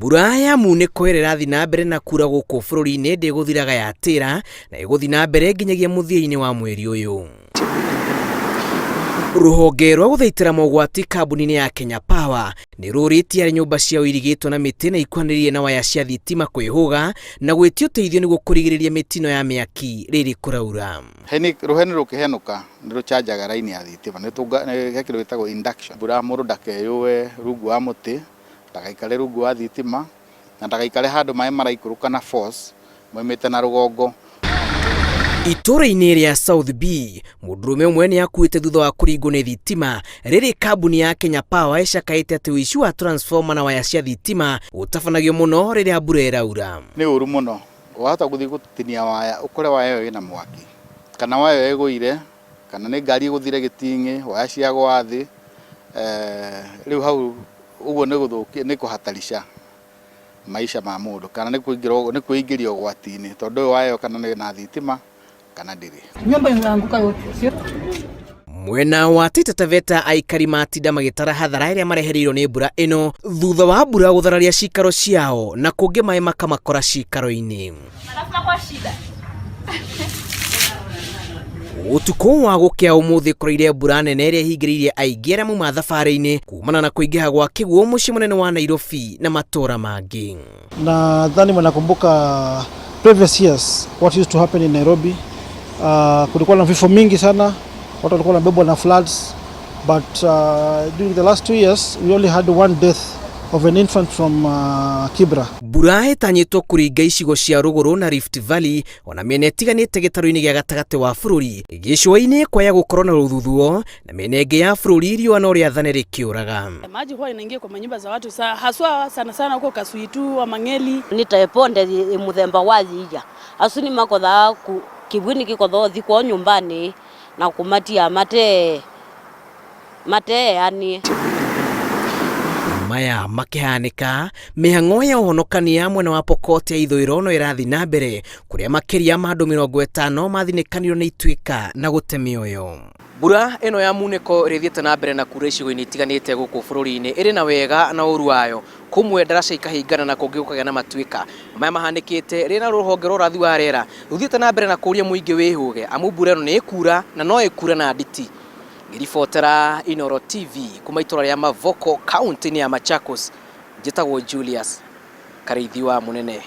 Mbura ya munĩko ĩrĩa ĩrathiĩ na mbere na kura gũkũ bũrũri-inĩ ndĩgũthiraga yatĩra na ĩgũthiĩ na mbere nginyagia mũthia-inĩ wa mweri ũyũ. Rũhonge rwa gũthaitĩra mogwati kambuni-inĩ ya Kenya Power nĩ rũrĩtie arĩa nyũmba ciao irigĩtwo na mĩtĩ na ikuhanĩrĩirie na waya cia thitima kwĩhũga na gwĩtia ũteithio nĩguo kũrigĩrĩria mĩtino ya mĩaki rĩrĩ kũraura. Heni, rũheni rũkĩhenũka nĩ rũcanjaga raini ya thitima, nĩ he kĩndũ gĩtagwo induction. Mbura mũndũ ndakeyũe rungu wa mũtĩ, ndagaikare rungu wa thitima, na ndagaikare handũ maĩ maraikũrũka na force moimĩte na rũgongo. Itũũra-inĩ rĩa South B, mũndũrũme ũmwe nĩ akuĩte thutha wa kũringwo nĩ thitima rĩrĩ kambuni ya Kenya Power ĩcakaĩte atĩ ũici wa transformer na waya cia thitima ũtabanagio mũno rĩrĩa mbura ĩraura. Nĩ ũru mũno, wahota gũthiĩ gũtinia waya ũkore waya ĩyo ĩna mwaki, kana waya ĩyo ĩgũire, kana nĩ ngari ĩgũthire gĩting'ĩ, waya ciagwa thĩ, rĩu hau ũguo nĩ gũthũkia, nĩ kũhatarisha maisha ma mũndũ, kana nĩ kũingĩra, nĩ kwĩingĩria ũgwati-inĩ, tondũ ndũĩ waya ĩyo kana ĩna thitima kana ndĩrĩ. Nyumba imeanguka yote, sio? Mwena wa Taita Taveta aikari matinda magĩtara hathara ĩrĩa marehereirwo nĩ mbura ĩno thutha wa mbura gũthararia cikaro ciao na kũngĩ maĩ makamakora cikaro-inĩ. Ũtukũ wa gũkĩa ũmũthĩ kũraire mbura nene ĩrĩa ĩhingĩrĩirie aingĩ arĩa mauma thabarĩ-inĩ kumana na kũingĩha gwa kĩguũ mũciĩ mũnene wa Nairobi na matũũra mangĩ. Nadhani mnakumbuka previous years what used to happen in Nairobi. Kulikuwa na vifo mingi sana, watu walikuwa wanabebwa na floods, but during the last 2 years we only had one death of an infant from Kibra. Mbura ĩtanyĩtwo kũringa icigo cia rũgũrũ na Rift Valley ona mĩena ĩtiganĩte gĩtarũ-inĩ gĩa gatagatĩ wa bũrũri. Gĩcũa-inĩ kwaya gũkorwo na rũthuthuo na mĩena ĩngĩ ya bũrũri riũa no rĩathane rĩkĩũraga. Maji huwa inaingia kwa manyumba za watu sa, haswa sana sana huko Kasuitu wa Mang'eli. Nĩ ta ĩponde mũthemba wa yĩia acu nĩ makothaa kĩw'ũ nĩ gĩkothaa ũthi kwao nyũmbanĩ na kũmatia mate mateanie. Maya makĩhanĩka, mĩhang'o ya ũhonokania mwena wa Pokot ya ithũĩro no ĩrathiĩ na mbere kũrĩa makĩria ma andũ 50 mathinĩkanĩrio nĩ ituĩka na gũte mĩoyo. Mbura ĩno ya munĩko ĩrĩa ĩthiĩte na mbere na kura icigo-inĩ itiganĩte gũkũ bũrũri-inĩ ĩrĩ na wega na ũru wayo. Kũmwe ndaraca ikahingana na kũngĩ gũkagĩa na matuĩka. Maya mahanĩkĩte rĩrĩa na rũhonge rwa ũrathi wa rĩera rũthiĩte na mbere na kũria mũingĩ wĩhũge amu mbura ĩno nĩ ĩkura na no ĩkure na nditi. Ngĩribotera Inooro TV kuma itũra rĩa Mavoko kaunti-inĩ ya Machakos, njĩtagwo Julius Karĩithi wa Mũnene.